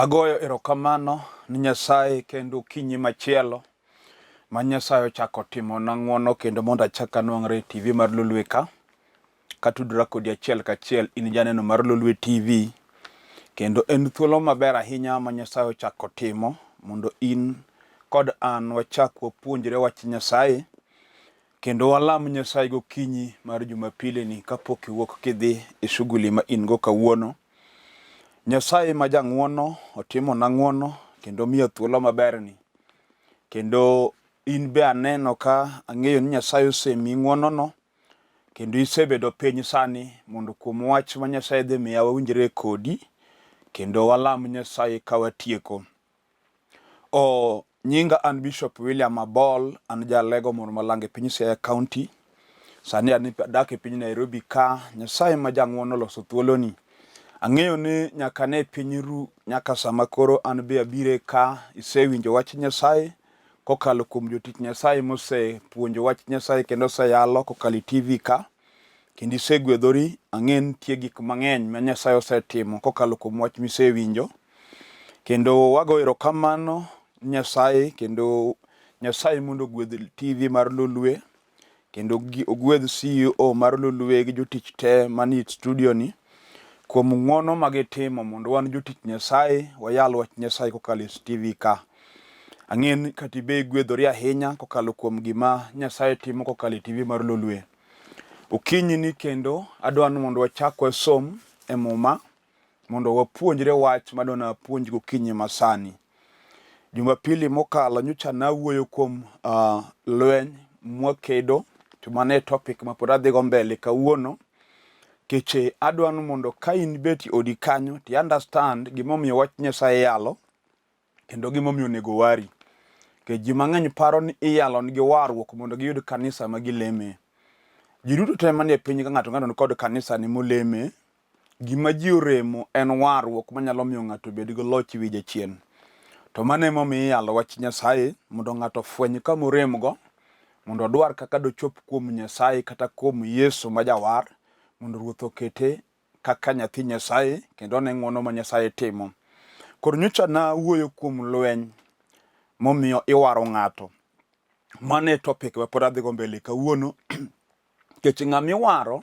Agoyo erokamano ni Nyasaye kendo okinyi machielo ma Nyasaye ochako timona ng'wono kendo mondo achak anwang're e TV mar Lolwe ka. Katudora kodi achiel kachiel in janeno mar Lolwe TV kendo en thuolo maber ahinya ma Nyasaye ochako timo mondo in kod an wachak wapuonjre wach Nyasaye kendo walam Nyasaye gokinyi mar Jumapili ni kapok iwuok kidhi e shughuli ma in go kawuono. Nyasaye ma jang'wono otimona ng'wono kendo omiya thuolo maberni. Kendo in be aneno ka ang'eyo ni Nyasaye osemiyi ng'wonono kendo isebedo piny sani mondo kuom wach ma Nyasaye dhi miya wawinjre kodi kendo walam Nyasaye ka watieko. O, nyinga an Bishop William Abol, an jalego moro malang e piny Siaya County. Sani an adak e piny Nairobi ka, Nyasaye ma jang'wono oloso thuoloni. Ang'eyo ni nyaka ne piny ru, nyaka sama koro an be abire ka, isewinjo wach Nyasaye kokalo kuom jotich Nyasaye mosepuonjo wach Nyasaye kendo oseyalo kokalo e TV ka. Kendo isegwedhori, ang'e ni nitie gik mang'eny ma Nyasaye osetimo kokalo kuom wach misewinjo. Kendo wago erokamano Nyasaye kendo Nyasaye mondo ogwedh TV mar Lolwe kendo ogwedh CEO mar Lolwe gi jotich te manie studio ni kuom ng'wono ma gitimo mondo wan jotich Nyasaye wayal wach Nyasaye kokalo e TV ka. Ang'e ni kata ibe igwedhori ahinya kokalo kuom gima Nyasaye timo kokalo e TV mar Lolwe. Okinyi ni kendo adwa ni mondo wachak wasom e Muma mondo wapuonjre wach madwa napuonj gokinyi masani. Jumapili mokalo nyocha nawuoyo kuom lweny mwakedo to mano e topic ma pod adhigo mbele kawuono. Keche adwa ni mondo ka in bet e odi kanyo to i understand gimomiyo wach Nyasaye yalo kendo gimomiyo onego wari. Nikech ji mang'eny paro ni iyalo nigi warruok mondo giyud kanisa ma gileme. Ji duto te manie piny ka ng'ato ng'ato nikod kanisa ne moleme. Gima ji oremo en warruok manyalo miyo ng'ato obed gi loch e wi jachien. To mano emomiyo iyalo wach Nyasaye mondo ng'ato ofweny kama oremgo, mondo odwar kaka dochop kuom Nyasaye kata kuom Yesu ma jawar, mondo Ruoth okete kaka nyathi Nyasaye kendo one ng'wono ma Nyasaye timo. Koro nyocha nawuoyo kuom lweny momiyo iwaro ng'ato. Mano e topic ma pod adhigo mbele kawuono. Nikech ng'ama iwaro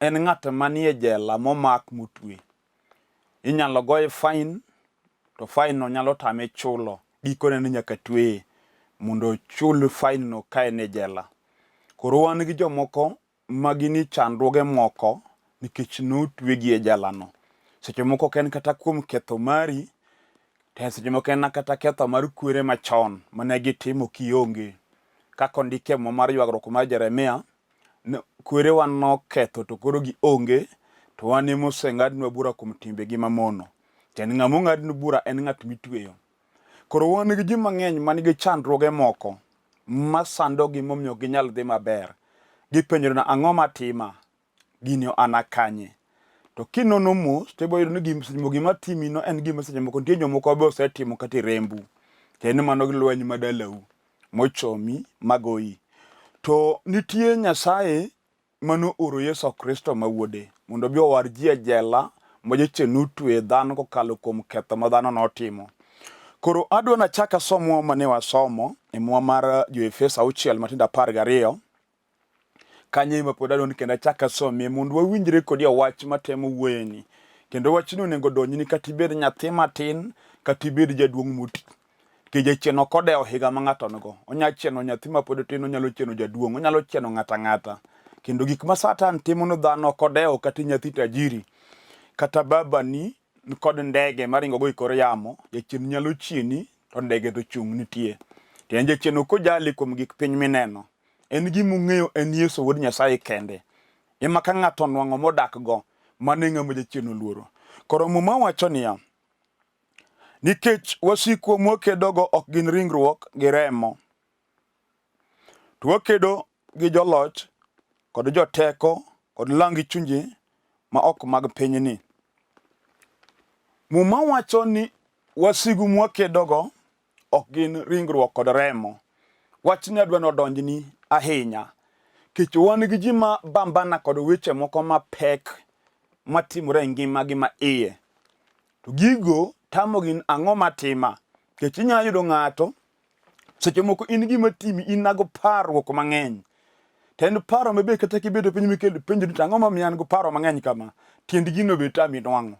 en ng'at manie jela momak motwe. Inyalo goye fine to fine no nyalo tame chulo. Gikone ni nyaka tweye mondo ochul fine no ka en e jela. Koro wan gi jomoko ma gin chandruoge moko nikech notwegi e jela no. Seche moko ok en kata kuom ketho mari, to seche moko en kata ketho mar kwere machon mane gitimo kionge. Kaka ondiki e muma mar ywagruok mar Jeremia, kwerewa noketho to koro gionge, to wan ema oseng'adnwa bura kuom timbegi mamono. Tiende ng'ama ong'adne bura en ng'at mitweyo. Koro wan gi ji mang'eny man gi chandruoge moko masandogi momiyo ok ginyal dhi maber. Gipenjore ni ang'o matima? Gini oana kanye? To kinono mos to ibo yudo ni seche moko gima timino en gima seche moko nitie jomoko be osetimo kata e rembu. Tiende ni mano lweny ma dalau mochomi magoyi. To nitie Nyasaye mane ooro Yesu Kristo ma wuode mondo obi owar ji e jela ma jachien notweye dhano kokalo kuom ketho ma dhano notimo. Koro adwa nachak asom mane wasomo e muma mar Jo-Efeso auchiel matindo 12 kanyo ema pod adwa ni kendo achak asomie mondo wawinjre kodi e wach matemo wuoyeni. Kendo wachni onego odonjni kata ibed nyathi matin kata ibed jaduong' moti. Nikech jachien ok odewo higa ma ng'ato nigo. Onya chieno nyathi ma pod tin, onyalo chieno jaduong', onyalo chieno ng'ato ang'ata. Kendo gik ma Satan timo ne dhano ok odewo kata nyathi tajiri, kata babani nikod ndege maringo go e kor yamo, jachien nyalo chieni to ndege to chung' nitie. Tiende jachien ok ojali kuom gik piny mineno. En gima ong'eyo en Yesu wuod Nyasaye kende. Ema ka ng'ato onwang'o modak go, mano e ng'ama jachien oluoro. Koro Muma wacho niya, nikech wasikwa mwakedogo ok gin ringruok gi remo, to wakedo gi joloch kod joteko kod lang chunje ma ok mag pinyni. Muma wacho ni wasigu mwakedogo ok gin ringruok kod remo. Wachni adwa ni odonjni ahinya. Kech wan gi ji ma bambana kod weche moko mapek matimore e ngimagi ma iye. To gigo Tamogi ni ang'o matima? Nikech inyalo yudo ng'ato seche moko in gima timi in nago parruok mang'eny. To en paro mabe kata kibedo piny mikelo penjo ni to ang'o momiyo an gi paro mang'eny kama? Tiend gino be tami nwang'o.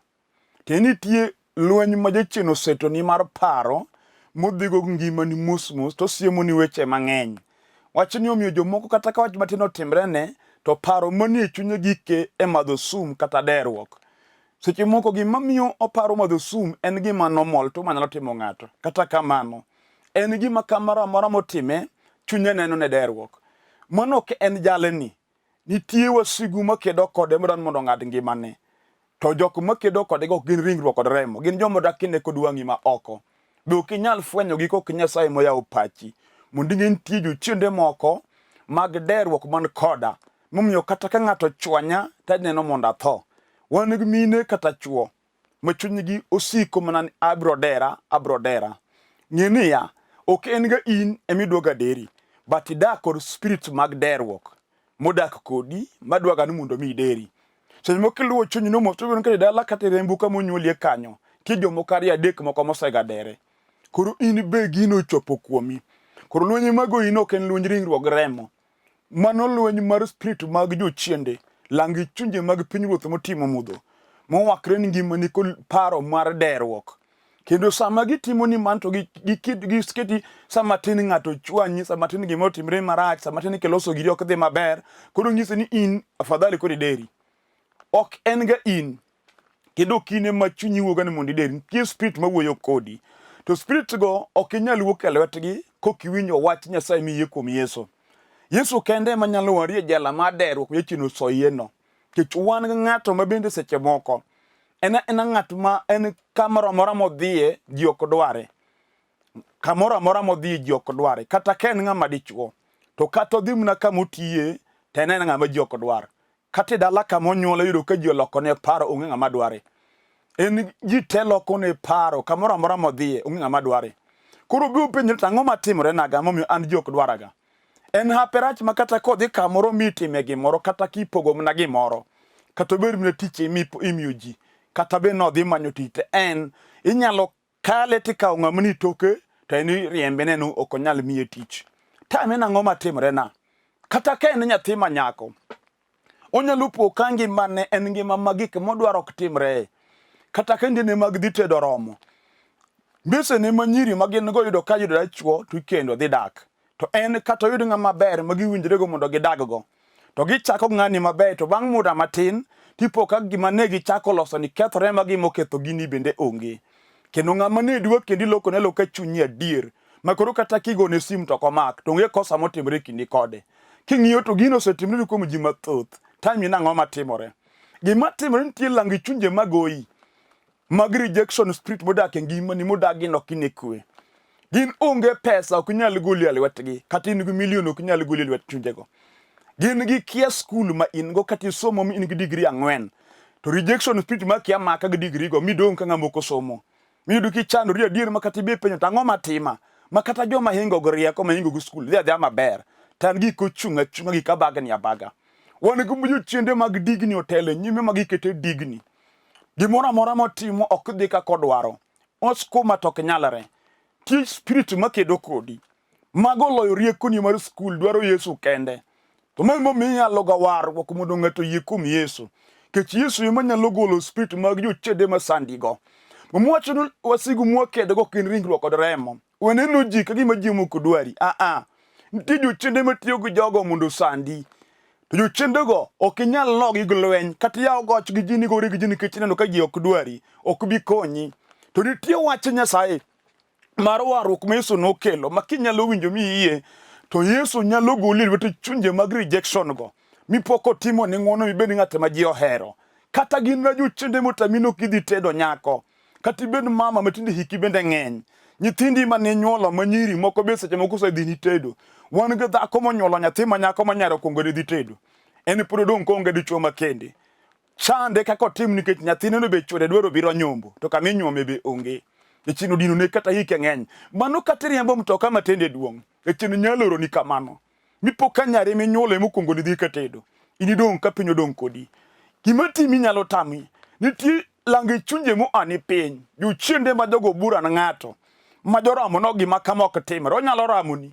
Tiende nitie lweny ma jachien osetoni mar paro modhigo ngimani mos mos to osiemoni weche mang'eny. Wachni omiyo jomoko kata ka wach matin otimrene to paro manie chunye gike e madho sum kata deruok. Seche moko gima miyo oparo madho sum en gima normal to manyalo timo ng'ato. Kata kamano, en gima kamoro amora motime chunye neno ne deruok. Mano ok en jalni. Nitie wasigu makedo kode modwaro ni mondo ong'ad ngimane. To jok makedo kodego ok gin ringruok kod remo, gin joma odak kine kod wang'i ma oko. Be ok inyal fwenyogi kok Nyasaye moyawo pachi mondo ing'e nitie jochiende moko mag deruok man koda momiyo kata ka ng'ato chwanya to aneno mondo atho. Wan gi mine kata chwo ma chunygi osiko mana ni abro dera, abro dera. Ng'e niya, ok en ga in emiduoga deri, but idak kod spirit mag deruok modak kodi madwaga ni mondo mi ideri. Seche moko kiluwo chunyi no mos to ibiro kata e dala kata e rembu kama onyuolie kanyo, nitie jomoko ariyo adek moko mosega dere. Koro in be gino ochopo kuomi. Koro lweny magoyino ok en lwenj ringruok gi remo. Mano lweny mar spirit mag jochiende, langi chunje mag pinyruoth motimo mudho, mowakre ni ngimani kod paro mar deruok. Kendo sama gitimo ni mano to giketi sama tin ng'ato chwanyi, sama tin gima otimre marach, sama tin kiloso giri ok dhi maber, koro nyisi ni in afadhali koro ideri. Ok en ga in. Kendo ok in ema chunyi wuoga ni mondo ideri. Nitie spirit mawuoyo kodi. To spirit go ok inyal wuok e lwetgi kok iwinjo wach Nyasaye miyie kuom Yesu. Yesu kende ema nyalo wari e jela mar deruok ma jachien osoyeno. Nikech wan gi ng'ato ma bende seche moko en ena ng'at ma en kamoro amora modhiye ji ok dware. Kamoro amora modhiye ji ok dware. Kata ka en ng'ama dichuo, to kata odhi mana kama otiye, to en en ng'ama ji ok dwar. Kata e dala kama onyuole yudo ka ji olokone paro, onge ng'ama dware. En ji te lokone paro, kamoro amora modhiye, onge ng'ama dware. Koro obiro penjore to ang'o matimore naga momiyo an ji ok dwaraga. En hape rach ma kata kodhi kamoro mitime gimoro kata kipogo mana gimoro kata obed mana tich imiyo ji kata bed nodhi manyo tich to en inyalo kale tikawo ng'ama ni toke to en iriembe neno ok onyal miye tich. Time en ang'o matimore na? Kata ka en nyathi ma nyako onyalo po ka ngimane en ngima ma gik modwaro ok timre. Kata ka ndene mag dhi tedo romo. Mbesene ma nyiri ma gin go yudo ka yudore chuo to ikendo dhi dak. To en kata oyud ng'ama ber ma giwinjrego mondo gidag go. To gichako ng'ani maber to bang' muda matin tipo ka gima ne gichako loso ni kethore ma gima oketho gini bende onge. Kendo ng'ama ne dwa kendi lokone aloka chunyi adier. Ma koro kata kigone sim to ok omak to onge kosa motimore e kindi kode. King'iyo to gino osetimore kuom ji mathoth. Time ni ang'o matimore? Gima timore nitie langi chunje magoyi mag rejection spirit modak e ngimani modagi ni ok ine kwe. Gin onge pesa ok nyal goli e lwetgi kata in gi million ok nyal goli e lwet chunjego. Gin gi kia skul ma in go kata isomo mi in gi degree ang'wen to rejection spirit maki amaka gi degree go midong' ka ng'ama ok osomo. Miyudo kichandori adier ma kata ibe penjo to ang'o matima ma kata joma hingo gi rieko ma hingo gi skul dhi adhiya maber to an gik ochung' achung'a gik abagni abaga. Wan gi jochiende mag digni otelo e nyime ma gikete digni. Gimoro amora motimo ok dhi kaka odwaro. Oskuma to ok nyalre. Nitie spirit makedo kodi. Mago oloyo riekoni mar skul dwaro Yesu kende. To mae momiyo inyalo ga warruok mondo ng'ato oyie kuom Yesu. Nikech Yesu ema nyalo golo spirit mag jochiende masandigo. Muma wacho ni wasigu mwakedogo ok gin ringruok kod remo. Waneno ji ka gima ji moko dwari. Aa, nitie jochiende matiyo gi jogo mondo osandi. To jochiendego ok inyal logi gi lweny kata yawo goch gi ji nigori gi ji nikech ineno ka ji ok dwari, ok bi konyi. To nitie wach Nyasaye mar warruok ma Yesu nokelo ma kinyalo winjo mi iyie to Yesu nyalo goli e lwete chunje mag rejection go mipok otimo ne ng'wono mibed ng'at ma ji ohero. Kata gin na jochiende motami ni ok idhi tedo nyako. Kata ibed mama ma tinde hiki bende ng'eny. Nyithindi ma ninyuolo ma nyiri moko be seche moko osedhi ni tedo. Wan gi dhako monyuolo nyathi ma nyako ma nyare okwongo ne dhi tedo. En pod odong' koonge dichuo ma kende. Chande kaka otim nikech nyathineno be chwore dwaro biro nyombo to kama inyuome be onge. Jachien odino ne kata hike ng'eny. Mano kata iriembo mtoka ma tiende duong'. Jachien nyalo oroni kamano. Mipo ka nyare minyuolo ema okwongo ni dhi ka tedo. In idong' ka piny odong' kodi. Gima timi nyalo tami. Nitie Lange chunje moa ni piny, jochiende ma jogo bura na ng'ato, ma joramo no gima kama ok timre, onyalo ramoni.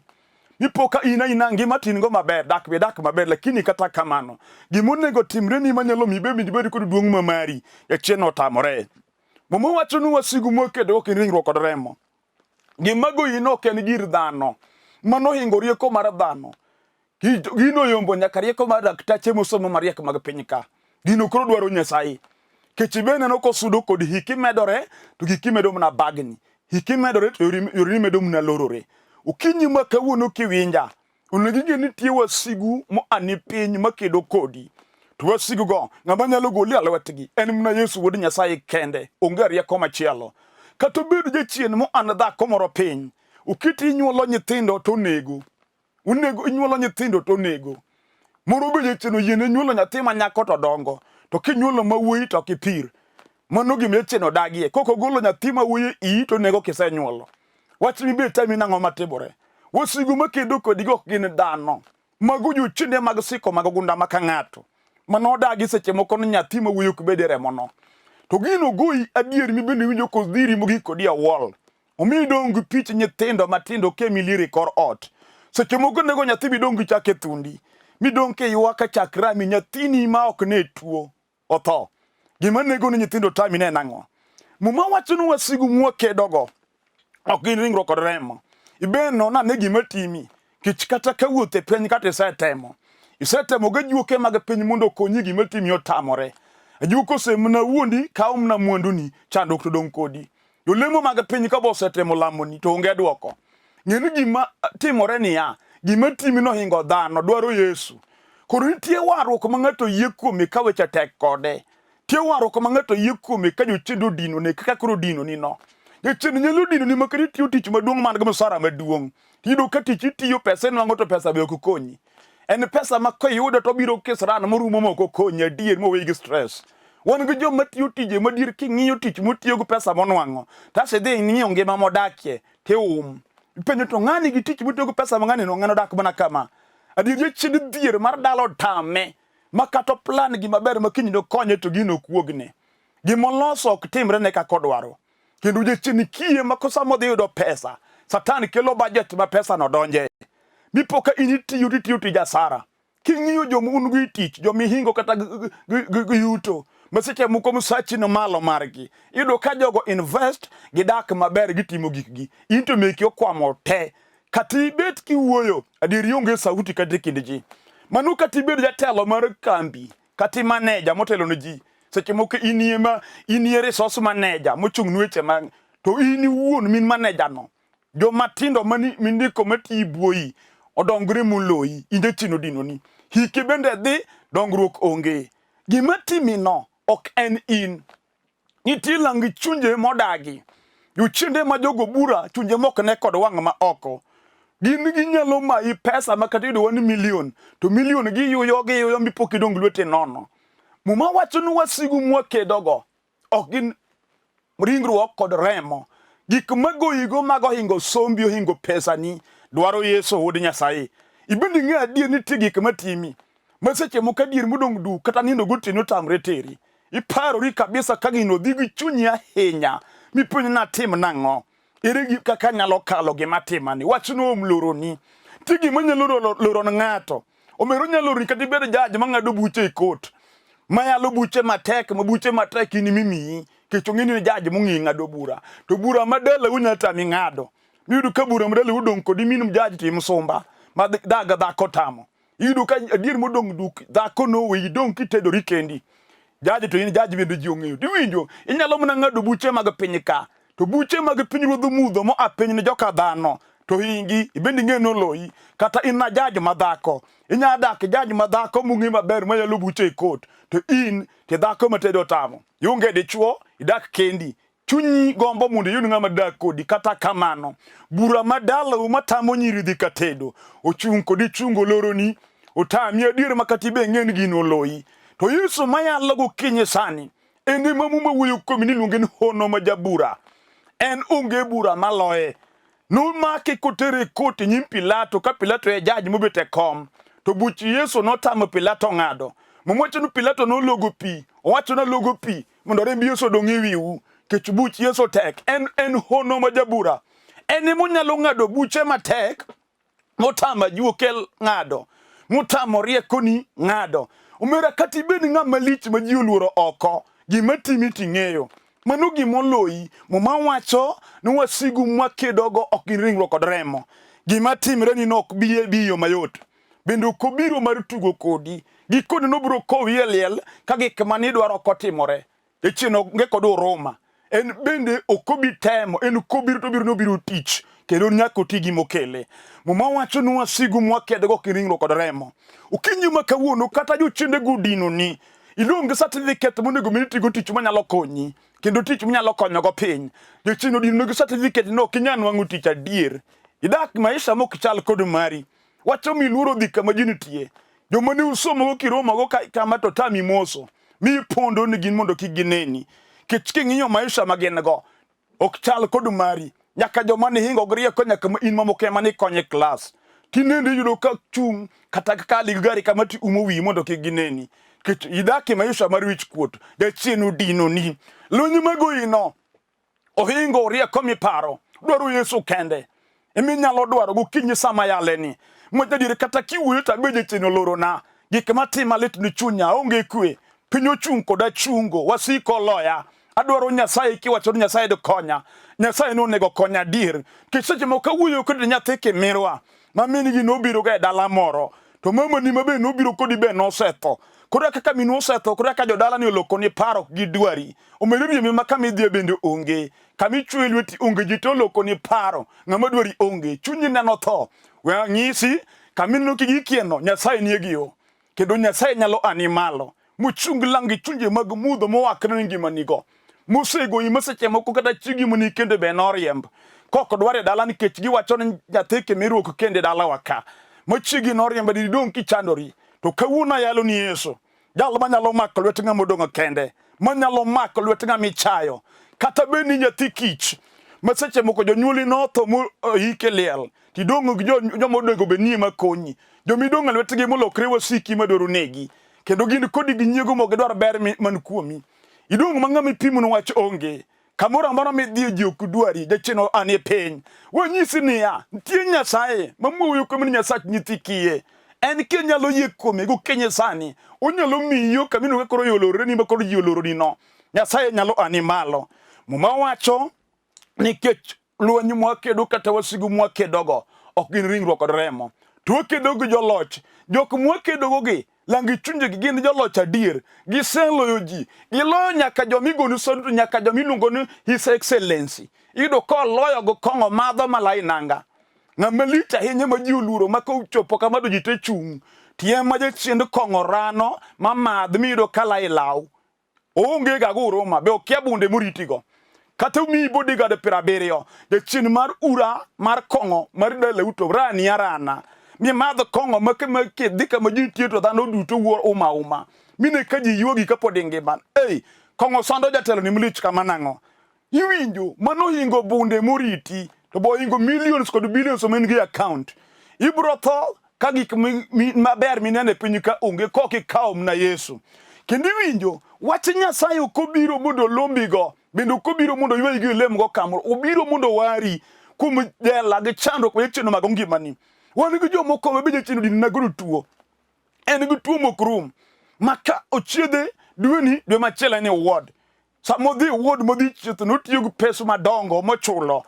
Mipo ka in aina ngima to in go maber, dak be dak maber, lakini kata kamano, gima onego timreni manyalo miyi ibed ibed kod duong' ma mari, jachien otamore. Muma wacho ni wasigu mwakedo ok en ringruok kod remo. Gima goyino ok en gir dhano. Mano ohingo rieko mar dhano. Gino oyombo nyaka rieko mar daktache mosomo mariek mag piny ka. Gino koro dwaro Nyasaye. Kech ibe neno kosudo kod hiki medore to giki medo mana bagni. Hiki medore to yoreni medo mana lorore. Okinyi ma kawuono kiwinja, onego ing'e ni nitie wasigu moa ni piny makedo kodi. To wasigugo, ng'ama nyalo goli e lwetgi en mana Yesu wuod Nyasaye kende, onge rieko machielo. Kata obed jachien moa ne dhako moro piny, oketi inyuolo nyithindo to onego. Unego inyuolo nyithindo to onego. Moro be jachien oyiene nyuolo nyathi ma nyako to dongo, to kinyuolo ma wuoyi to ok ipir. Mano gima jachien odagie. Kok ogolo nyathi ma wuoyi e iyi to onego kisenyuolo. Wach ni be tami nang'o matimore. Wasigu makedo kodi go ok gin dhano. Mago jochiende mag siko mag ogunda ma ka ng'ato. Mano odagi seche moko ni nyathi ma wuoyi ok bed e remono. To gino goyi adier mibende iwinjo kodhiri mogik kodi e wall. Omiyo idong' gi pich nyithindo matindo kemi lier e kor ot. Seche moko nego nyathi midong' gi chak e thundi. Midong' kiywak ka chak rami nyathini ma ok ne tuo otho. Gima nego ni nyithindo tami ne en ang'o? Muma wacho ni wasigu mwakedogo ok gin ringruok kod remo. Ibe non ane gima timi. Kech kata ka wuoth e piny kata isetemo. Isetemo gi ajuoke mag piny mondo okonyi gima timi otamore. Ajuoke osemna wuondi, kawo mna mwanduni, chandruok to dong' kodi. Jolemo mag piny ka bosetemo lamoni to onge dwoko. Ng'e ni gima timore niya, gima timi nohingo dhano, dwaro Yesu. Koro nitie warruok ma ng'ato yie kuome ka weche tek kode. Nitie warruok ma ng'ato yie kuome ka jochiende odinone kaka koro odinoni no. Jachien nyalo dinoni ma kata itiyo tich maduong' man gi msara maduong'. Iyudo ka tich itiyo pesa inwang'o to pesa be ok konyi. En pesa ma koyudo to obiro kisran morumo mok okonyi adier moweyi gi stress. Wan gi joma tiyo tije madier king'iyo tich motiyo gi pesa monwang'o to asto idhi ing'iyo ngima modakie tium. Ipenjo to ng'ani gi tich motiyo gi pesa ma ng'ani no ng'ano dak mana kama. Adier jachien dhier mar dala otame ma kata plan gima ber ma kiny dokonye to gino ok wuogne. Gimoloso ok timre ne kaka odwaro. Kendo jachien kiye ma sama odhi yudo pesa, Satan kelo budget ma pesa no donje. Mipo ka in itiyo titiyo tij asara. King'iyo joma un go e tich, joma ihingo kata gi yuto, ma seche moko msachi no malo margi. Iyudo ka jogo invest, gidak maber, gitimo gikgi. In to meki okwamo te. Kata ibet kiwuoyo, adier ionge sauti kata e kind ji. Mano kata ibed jatelo mar kambi, kata maneja motelo ne ji. Seche moko inie ma inie resource manager mochung' ne weche ma to in iwuon min maneja no. Joma tindo mani mindiko matiyi buoyi odongre moloyi, in jachien odinoni. Hiki bende dhi, dongruok onge. Gima timino ok en in. Nitie lang chunje modagi. Jochiende ma jogo bura, chunje mok ne kod wang' ma oko. Gin ginyalo mayi pesa ma kata iyudo 1 million, to million giyuyo giyuyo mipok idong' lwete nono. Muma wacho ni wasigu mwakedogo ok gin ringruok kod remo. Gik magoyigo mago ohingo sombi, ohingo pesani, dwaro Yesu wuod Nyasaye. Ibende ing'e adier ni nitie gik matimi ma seche moko adier modong' duk kata nindo gotieno tamre teri. Iparori kabisa ka gino dhi gi chunyi ahinya mipenj natim nang'o? Ere gi kaka anyalo kalo gima timani? Wachno omloroni. Nitie gima nyalo loro ne ng'ato. Omero nyalo loroni kata ibed jaj mang'ado buche e kot. Mayalo buche matek, ma buche matek in mimiyi. Nikech ong'e ni jaj mong'e ng'ado bura. To bura ma dalau nyalo tami ng'ado. Miyudo ka bura ma dalau odong' kodi min jaj to imsumba ma daga dhako tamo. Iyudo ka adier modong' duk dhako noweyi idong' kitedori kendi. Jaji to in jaji bende ji ong'eyo. Tiwinjo inyalo mana ng'ado buche mag piny ka. To buche mag piny ruodh mudho moa piny ne joka dhano to hingi ibende ing'e noloyi kata in na jaj ma dhako inya dak jaj ma dhako mong'e maber mayalo buche e kot to in to dhako matedo tamo ionge dichuo idak kendi Chunyi gombo mondo iyud ng'ama dak kodi, kata kamano bura ma dalau matamo nyiri dhi katedo ochung' kodi chungo loroni otami adier ma kata ibe ing'e ni gino oloyi. To Yesu mayalo gokinyi sani en ema Muma wuoyo kuome ni iluonge ni hono ma jabura. En onge bura maloye. Nomake kotere e kot e nyim Pilato ka Pilato e jaj mobet e kom. To buch Yesu notamo Pilato ng'ado. Muma wacho ni Pilato nologo pi. Owacho ni alogo pi. Mondo remb Yesu odong' e wiu. Kech buch Yesu tek. En hono ma jabura. En ema onyalo ng'ado buche matek motamo ajuoke ng'ado, motamo riekoni ng'ado. Omera kata ibed ng'ama lich ma ji oluoro oko, gima timi ting'eyo. Mano gima oloyi. Muma wacho ni wasigu mwakedogo ok gin ringruok kod remo. Gima timre ni nok bi e yo mayot. Bende ok obiro mar tugo kodi. Gikone nobiro kowi e liel ka gik mane idwaro ok otimore. Jachien onge kod huruma. En bende ok obi temo, en kobiro to obiro ni obiro tich, kendo nyaka oti gi mokele. Muma wacho ni wasigu mwakedogo ok gin ringruok kod remo. Okinyi ma kawuono kata jochiende go odinoni, idong' gi certificate monego bed ni itigo tich manyalo konyi, kendo tich minyalo konyogo piny. Jachien odinoni gi certificate no ok inyal nwang'o tich adier. Idak maisha mok chal kod mari. Wacho miluoro dhi kama ji nitie. Joma ne usomogo kiromogo kama to tami moso. Mi pondo ni gin mondo kik gineni. Kech king'iyo maisha ma gin go, ok chal kod mari. Nyaka joma ne hingo gi rieko nyaka in mamoko ema ne konye klas. Tinende iyudo ka chung' kata kali gi gari kama ti umo wiyi mondo kik gineni. Kech idak e maisha mar wich kuot, jachien odinoni. Lweny magoyino ohingo rieko miparo dwaro Yesu kende ema inyalo dwaro gokinyi sama yaleni mojadier kata kiwuoyo to abe jachien olorona gik matima lit ni chunya aonge kwe piny ochung' koda chungo wasiko oloya adwaro Nyasaye kiwacho ni Nyasaye dikonya Nyasaye nonego konya adier nikech seche moko awuoyo kod nyathi kimirwa ma min gi nobiro ga e dala moro to mamani ma be nobiro kodi be nosetho koro kaka minu osetho koro kaka jodala ni oloko ni paro gi dwari omedo riembi ma kama idhiye bende onge kama ichwe lweti onge ji to oloko ni paro ng'ama dwari onge chunyi neno tho we anyisi kama ineno kigikieno Nyasaye nie gi yo kendo Nyasaye nyalo ani malo mochung lang gi chunje mag mudho mowakre ni ngimanigo mosegoyi ma seche moko kata chiegi mani kende be noriemb kok dwar e dala nikech giwacho ni nyathi kimiruok kende dalawa ka ma chiegi noriemb didong' kichandori to kawuono ayalo ni Yesu jal manyalo mako lwet ng'ama odong' kende manyalo mako lwet ng'ama ichayo kata bed ni nyathi kich ma seche moko jonyuoli notho moyik e liel tidong' gi joma onego bed ni ema konyi joma idong' e lwetgi molokre wasiki madwaro negi kendo gin kodi gi nyiego mok gidwar ber man kuomi idong' ma ng'ama ipimono wach onge kamoro amora midhiye ji ok dwari jachien anie piny wanyisi niya nitie nyasaye mamuoyo kuome ni nyasach nyithi kiye en kinyalo yie kuome gokinyi sani onyalo miyi yo kama ineno ka koro yo olororeni ma koro ji oloroni no nyasaye nyalo ani malo muma wacho nikech lweny mwakedo kata wasigu mwakedogo ok gin ringruok kod remo to wakedo gi joloch jok mwakedogo gi langi chunjegi gin joloch adier giseloyo ji giloyo nyaka joma igoni salutu nyaka joma iluongo ni his excellency iyudo ka oloyo go kong'o madho malai nanga ng'ama lich ahinya ma ji oluoro ma kochopo kama to ji te chung' tie ma jachiend kong'o rano mamadh miyudo ka lai law Oonge ga huruma, be okia bunde moritigo. Kata omiyi bodyguard 70, jachien mar ura mar kong'o mar dalau to rani arana. Mimadh kong'o ma kidhi kama ji nitie to dhano duto wuo uma uma. Mine ka ji yuogi kapod ingima. Ei, kong'o sando jatelo ni mlich kama nang'o? Iwinjo, mano hingo bunde moriti, to bo hingo millions kod billions omen gi account. Ibro tho ka gik maber mineno e piny ka onge kok ikawo mna Yesu. Kendo iwinjo, wach Nyasaye ok obiro mondo olombigo, bende ok obiro mondo oywayi olemgo kamoro, obiro mondo owari kuom jela gi chandruok ma jachien omako ngimani. Wan gi jomoko ma be jachien odinona godo tuo. En gi tuo mok rum ma ka ochiedhe dweni dwe machielo en e ward. Sama odhi e ward modhi chieth notiyo gi pesa madongo mochulo.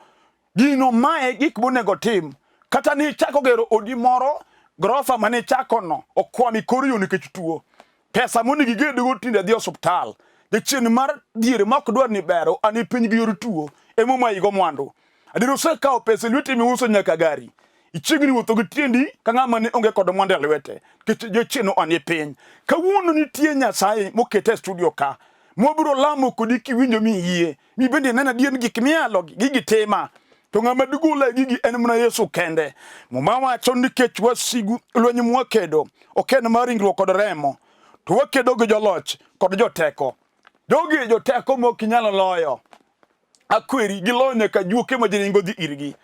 Gino mae gik monego otim. Kata ni ichako gero odi moro, gorofa mane ichakono okwamo e kor yo nikech tuo. Pesa monego igedgo tinde dhi osuptal. Jachien mar dhier ma ok dwar ni ber an e piny gi yor tuo ema omayigo mwandu. Adier osekawo pesa e lweti miuso nyaka gari. Ichiegni wuotho gi tiendi ka ng'ama ne onge kod mwandu e lwete nikech jachien oa piny. Kawuono nitie Nyasaye mokete e studio ka mwabiro lamo kodi kiwinjo mi iyie mi bende ineno adier ni gik miyalo gigi tima to ng'ama digola e gigi en mana Yesu kende. Muma wacho nikech wasigu lweny mwakedo ok en mar ringruok kod remo to wakedo gi joloch kod joteko. Jogi joteko mok inyalo loyo. Akweri giloyo nyaka juoke ma ji ringo dhi irgi.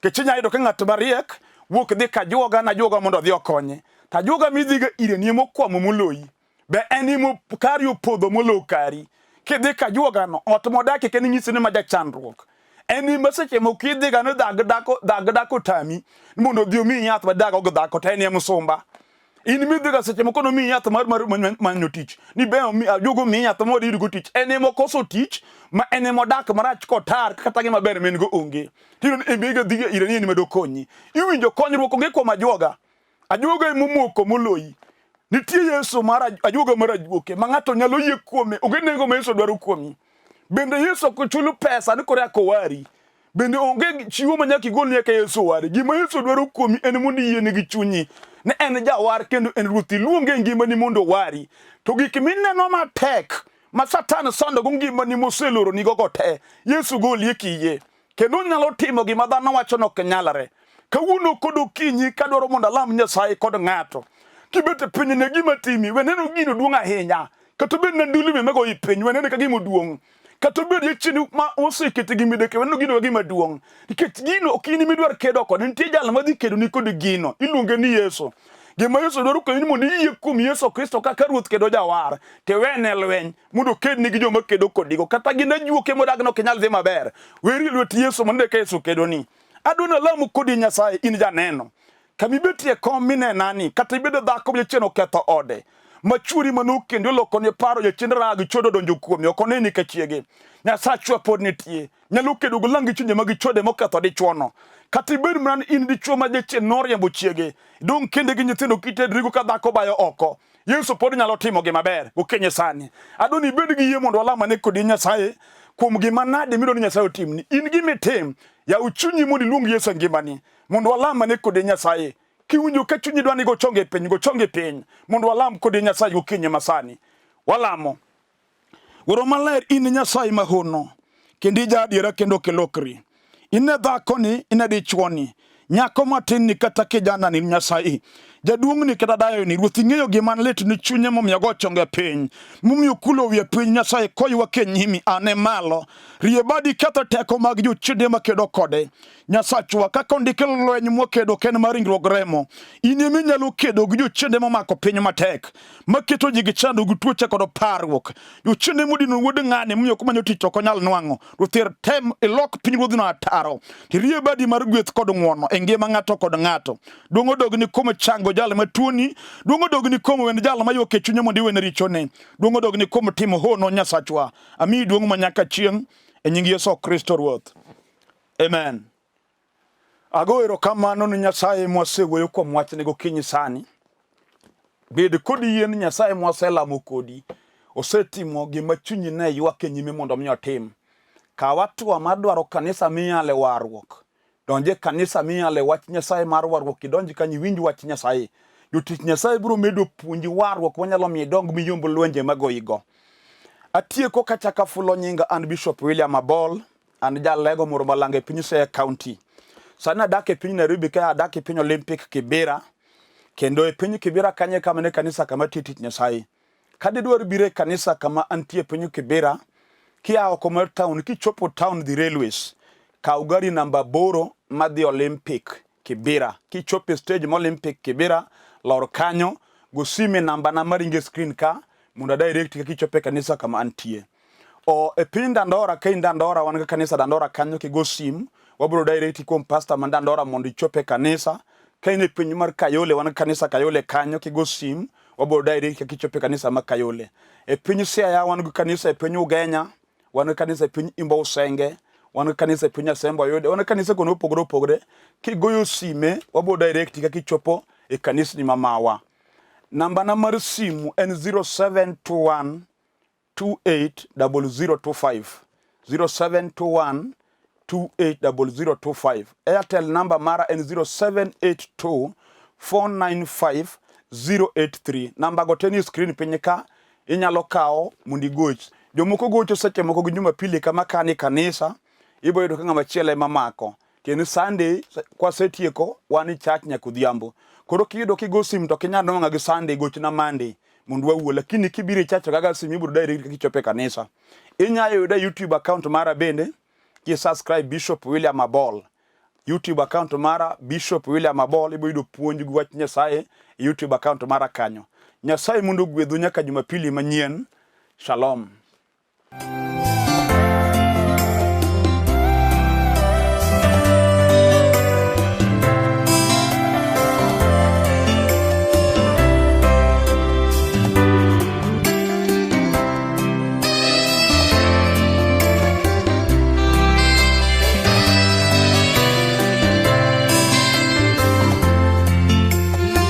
Nikech inyalo yudo ka ng'at mariek wuok dhi ka ajuoga na ajuoga mondo odhi okonye. To ajuoga midhiga ire ni ema okwamo moloyi. Be en ema kari opodho molo kari. Kidhi ka ajuogano, ot modakie kendo inyisi ni ma jachandruok. En ma seche moko idhiga ni dhag dhako dhag dhako tami ni mondo odhi omiyi yath ma dago gi dhako to en e msumba. In midhiga seche moko nomiyi yath mar mar manyo tich ni be ajuoga omiyi yath mondo iyudgo tich. En ema okoso tich ma en ema odak marach kotar kata gima ber ma en go onge. Tiyudo ni en be idhi ire ni en ema dokonyi. Iwinjo konyruok onge kuom ajuoga. Ajuoga ema omoko moloyi. Nitie Yesu mar ajuoga mar ajuoke ma ng'ato nyalo yie kuome, onge nengo ma Yesu dwaro kuomi. Bende Yesu ok chul pesa ni koro eka owari. Bende onge chiwo ma nyaka igol ni eka Yesu owari. Gima Yesu dwaro kuomi en mondo iyiene gi chunyi ni en jawar kendo en ruoth. Iluonge e ngimani mondo owari. To gik mineno matek ma Satan sandogo ngimani moseloronigo go te, Yesu golie kiyie. Kendo onyalo timo gima dhano wacho ni ok nyalre. Kawuono kod okinyi kadwaro mondo alam Nyasaye kod ng'ato. Kibet e piny ne gima timi, we neno gino duong' ahinya. Kata obed na ndulme magoyi piny, we nene ka gima duong'. Kata obed jachien ma osekete gi midekre, we neno gino ka gima duong'. Nikech gino ok in midwar kedo kode, nitie jal madhi kedo ni kod gino. Iluonge ni Yesu. Gima Yesu dwaro koni ni mondo iyie kuom Yesu Kristo kaka Ruoth kendo Jawar, tiwene lweny. mondo okedni gi joma kedo kodigo kata gin ajuoke modag no ok nyal dhi maber weri lwet Yesu mondo eka Yesu kedoni adwa nalamu kodi Nyasaye in janeno kama ibetie kom minenani kata ibedo dhako jachien oketho ode ma chuori mane okendi olokone paro jachien rag chodo odonjo kuome ok oneni ka chiege Nyasachwa pod nitie nyalo kedo gi lang chunje mag chode moketho dichuono kata ibed mana in dichuo ma jachien noriembo chiege idong' kende gi nyithindo kitedrigo ka dhako bayo oko Yesu pod nyalo timo gima ber gokinyi sani. Adwa ni ibed gi yie mondo walamane kodi Nyasaye kuom gima nade midwa ni Nyasaye otimni. In gima itim, yaw chunyi mondo iluong Yesu e ngimani mondo walamane kodi Nyasaye. Kiwinjo ka chunyi dwa ni go chonge piny, go chonge piny mondo walam kodi Nyasaye gokinyi masani. Walamo. Wuoro maler in Nyasaye mahono kendo ija adiera kendo ok ilokri. Ine dhakoni, ine dichuoni, nyako matin ni kata kijana ni Nyasaye. Jaduong' ni kata dayo ni Ruoth ing'eyo gima lit ni chunye momiyo go chonge piny. Momiyo kulo wiye piny Nyasaye koywak e nyimi ane malo. Rie badi ketho teko mag jochiende makedo kode. Nyasachwa kaka ondiki lweny mwakedo ok en mar ringruok remo. In ema inyalo kedo gi jochiende momako piny matek. Maketo ji gi chando gi tuoche kod parruok. Jochiende modino wuod ng'ani momiyo komanyo tich ok onyal nwang'o. Ruoth yer tem ilok piny ruodhno ataro. Tirie badi mar gweth kod ng'wono e ngima ng'ato kod ng'ato. Duong' odogni kuom chango jal matuoni. Duong' odogni kuom wend jal maywak e chunye mondo iwene richone. Duong' odogni kuom timo hono Nyasachwa. Amiyi duong' ma nyaka chieng' e nying Yesu Kristo Ruoth. Amen. Ago erokamano ne Nyasaye mwasewuoyo kuom wachne gokinyi sani. Bed kod yie ni Nyasaye mwaselamo kodi osetimo gima chunyi ne ywak e nyime mondo mi otim. Kaw hatua mar dwaro kanisa miyale warruok. Donj e kanisa miyale wach Nyasaye mar warruok, idonj kanyo iwinj wach Nyasaye. Jotich Nyasaye biro medo puonji warruok manyalo miyo idong miyomb lwenje magoyigo. Atieko kachako afulo nyinga an Bishop William Abol. An jalego moro malanga e piny Siaya County. Sani adak e piny Nairobi ka adak e piny Olympic Kibera. Kendo e piny Kibera kanyo e kama ne kanisa kama tiyo tich Nyasaye. Ka didwar biro e kanisa kama antie e piny Kibera, kia oko mar town, kichopo town dhi railways, kaw gari namba 8 madhi Olympic Kibera. Kichopo e stage ma Olympic Kibera, lor kanyo, go sime namba na maringo e screen ka mondo a direct ka kichopo e kanisa kama antie. O e piny Dandora, ka in Dandora, wan gi kanisa Dandora kanyo kigo sim, wabiro direct kuom pastor man Dandora mondo ichop e kanisa. Ka in e piny mar Kayole, wan gi kanisa Kayole kanyo kigo sim, wabiro direct ka kichopo e kanisa ma Kayole. E piny Siaya wan gi kanisa e piny Ugenya, wan gi kanisa e piny Imbo Usenge, wan gi kanisa e piny Asembo Ayude, wan gi kanisa kuonde mopogore opogore. Kigoyo sime, wabiro direct ka kichopo e kanisni ma mawa. Nambana mar simu en 0721 280025 0721 280025. Airtel namba mara en 0782 495 083. Namba go te ni screen piny ka inyalo kawo mondo igoch. Jomoko gocho seche moko gi Jumapili kama ka ni kanisa ibo yudo ka ng'ama chielo ema mako. Tiende Sunday kwasetieko wan e church nyaka odhiambo. Koro kiyudo kigo sim to ok inyal nwang'a gi Sunday, gochna Monday mondo wawuo. Lakini kibiro e church to sim ibiro direct kichopo e kanisa. Inyalo yuda e YouTube account mara bende ki subscribe Bishop William Abol. YouTube account mara Bishop William Abol ibiro yudo puonj gi wach Nyasaye e YouTube account mara kanyo. Nyasaye mondo ogwedhu nyaka Jumapili manyien. Shalom.